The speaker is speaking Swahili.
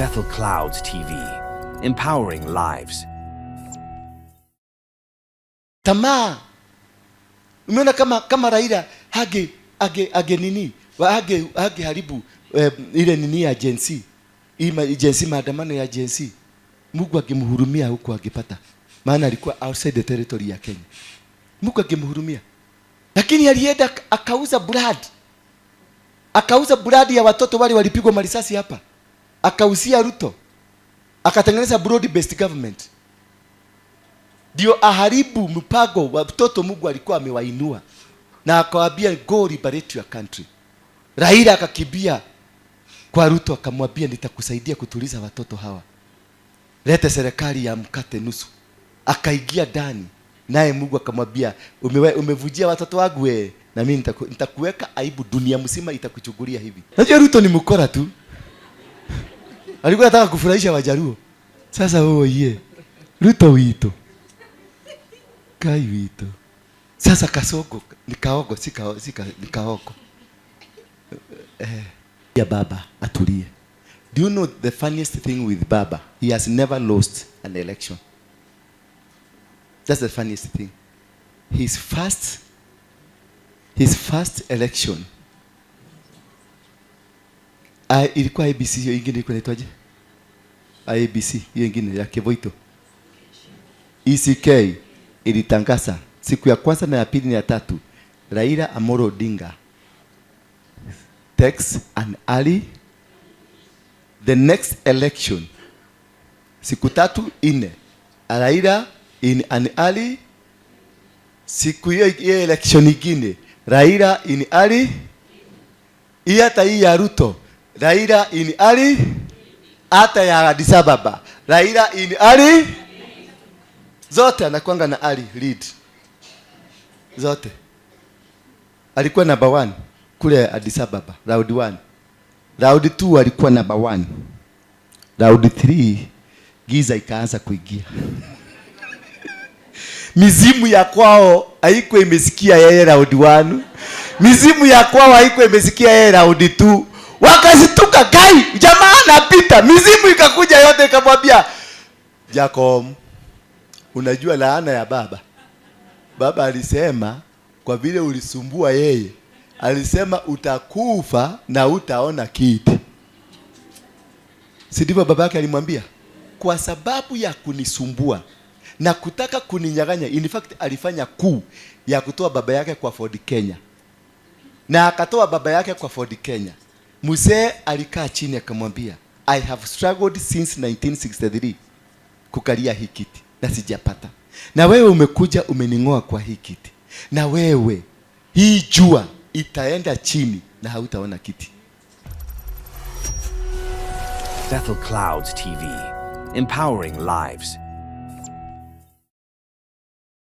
Bethel Clouds TV, empowering lives. Tamaa. Umeona kama Raila hage nini? Hage haribu ile nini ya Gen Z. Hii Gen Z, maandamano ya Gen Z. Mungu angemhurumia huko angepata. Maana alikuwa outside the territory ya Kenya. Mungu angemhurumia. Lakini alienda akauza blood. Akauza blood ya watoto wale walipigwa marisasi hapa. Akauzia Ruto. Akatengeneza broad based government. Ndio aharibu mpango wa mtoto Mungu alikuwa amewainua. Na akawaambia, "Go liberate your country." Raila akakimbia kwa Ruto, akamwambia, "Nitakusaidia kutuliza watoto hawa. Lete serikali ya mkate nusu." Akaingia ndani. Naye Mungu akamwambia, "Umevujia watoto wangu we, na mimi nitakuweka aibu, dunia mzima itakuchukulia hivi." Najua Ruto ni mkora tu. Alikuwa anataka kufurahisha Wajaluo. Sasa wewe ye. Ruto wito. Kai wito. Sasa Kasongo ni kaogo, si kao, si ka, ni kaogo. Ya baba atulie. Do you know the funniest thing with Baba? He has never lost an election. That's the funniest thing. His first election. Ilikuwa ABC, hiyo ingine ilikuwa inaitwaje? IEBC, hiyo ingine ya Kivuitu. ECK ilitangaza siku ya kwanza na ya pili na ya tatu, Raila Amolo Odinga takes an early. The next election, siku 3, 4, Raila in an early. Siku hiyo hiyo election ingine, Raila in early. Hii hata hii ya Ruto, Raila in early. Hata ya Addis Ababa, Raila in early. Zote anakuanga na early lead zote. Alikuwa number 1 kule Addis Ababa round 1. Round 2 alikuwa number 1. Round 3 giza ikaanza kuingia. Mizimu ya kwao haikuwa imesikia yeye round 1. Mizimu ya kwao haikuwa imesikia yeye round 2. Wakashtuka, kai jamaa anapita. Mizimu ikakuja yote ikamwambia, "Jacob, unajua laana ya baba. Baba alisema kwa vile ulisumbua yeye, alisema utakufa na utaona kiti." Si ndivyo babake alimwambia? "Kwa sababu ya kunisumbua na kutaka kuninyang'anya." In fact, alifanya coup ya kutoa baba yake kwa Ford Kenya. Na akatoa baba yake kwa Ford Kenya. Mzee alikaa chini akamwambia, "I have struggled since 1963 kukalia hii kiti na sijapata. Na wewe umekuja umening'oa kwa hii kiti. Na wewe hii jua itaenda chini na hautaona kiti." Bethel Clouds TV, empowering lives.